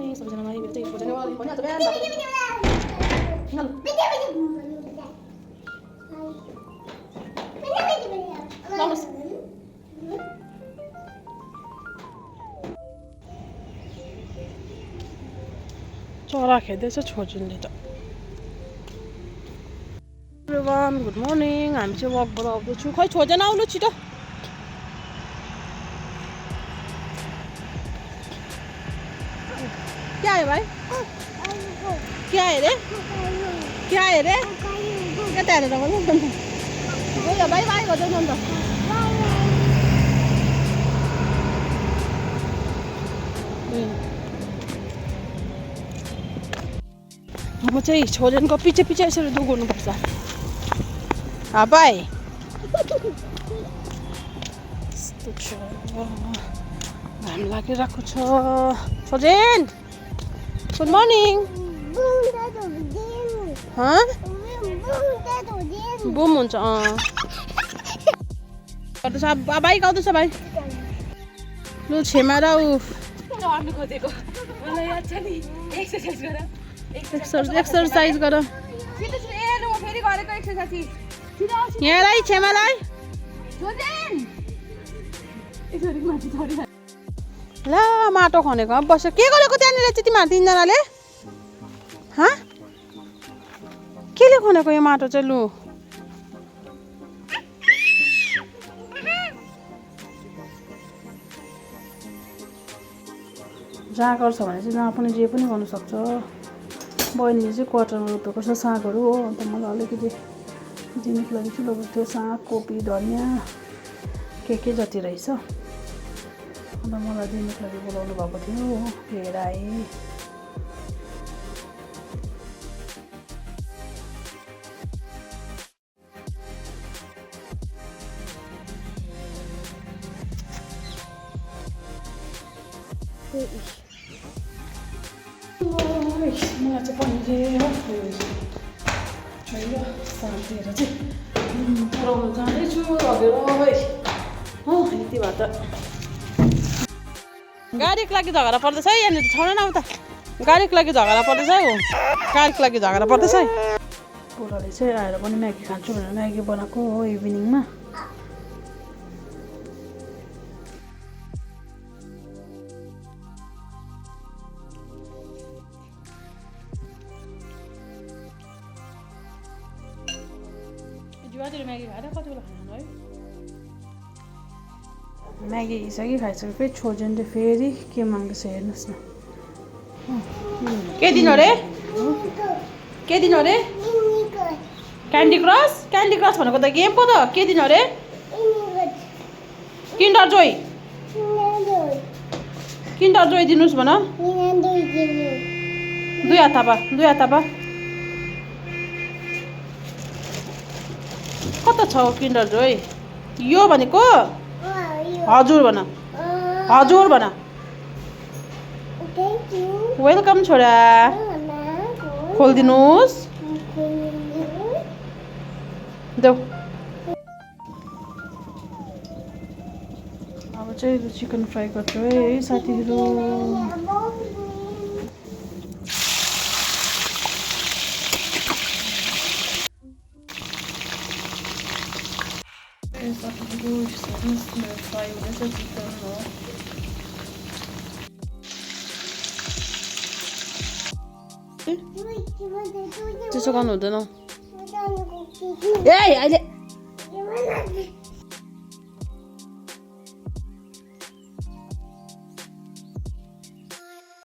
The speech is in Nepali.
मर्निङ सबैजनालाई मेरो चाहिँ छोजेन भनिहाल्छ बिहान चरा खेल्दैछ छोजुनले त एभ्रिवान गुड मर्निङ हामी चाहिँ वकबाट आउँदैछु खै छोजेन आउनु छिटो क्या आयो भाइ क्या आयो रे क्या आयो रे कता हेरेर गर्नु गयो भाइ भाइ गर्दैन नि त अब चाहिँ छोजेनको पछि पछि यसरी दुगुर्नुपर्छ भाइ यस्तो छ घाम लागिरहेको छ छोजेन गुड मर्निङ बुम हुन्छ गर्दैछ बाइक आउँदैछ भाइ लु छेमा र ऊ चढ्नु खोजेको मलाई याद छ नि एक्सर्साइज गर एक्सर्साइज गर यहाँलाई छेमालाई ल माटो खनेको बस्यो के गरेको त्यहाँनिर चाहिँ तिमीहरू तिनजनाले केले खनेको यो माटो चाहिँ लु जाँगर छ भने चाहिँ जहाँ पनि जे पनि गर्नु सक्छ बहिनीले चाहिँ क्वार्टरमा रोपेको छ सागहरू हो अन्त मलाई अलिकति दिनुको लागि चाहिँ लगेको थियो साग कोपी धनियाँ के जति रहेछ अन्त मलाई दिनुको लागि बोलाउनु भएको थियो लिएर आएँ मलाई चाहिँ पनिर होइन साथीहरू चाहिँ पुऱ्याउनु जाँदैछु लगेर यति भए त गाडीको लागि झगडा पर्दैछ है यहाँनिर छोड न उता गाडीको लागि झगडा पर्दैछ है गाडीको लागि झगडा पर्दैछ है बुढाले चाहिँ आएर पनि म्यागी खान्छु भनेर म्यागी बनाएको हो इभिनिङमा म्यागी खाएर कति बेला खानु है म्यागी हिसकी खाइसक्यो फेरि छोजेनले फेरि के माग्दैछ हेर्नुहोस् न के दिनु रे के दिनु रे क्यान्डी क्रस भनेको त गेम पो त के दिनु रे किन्डर जोय दिनुहोस् भन दुई हात थापा कता छ किन्डर जोय यो भनेको हजुर भन वेलकम छोरा खोलिदिनुहोस् देऊ अब चाहिँ चिकन फ्राई गर्छु है साथीहरू फ्राई हुँदैछ चिकन हो त्यसो गर्नु हुँदैन ए अहिले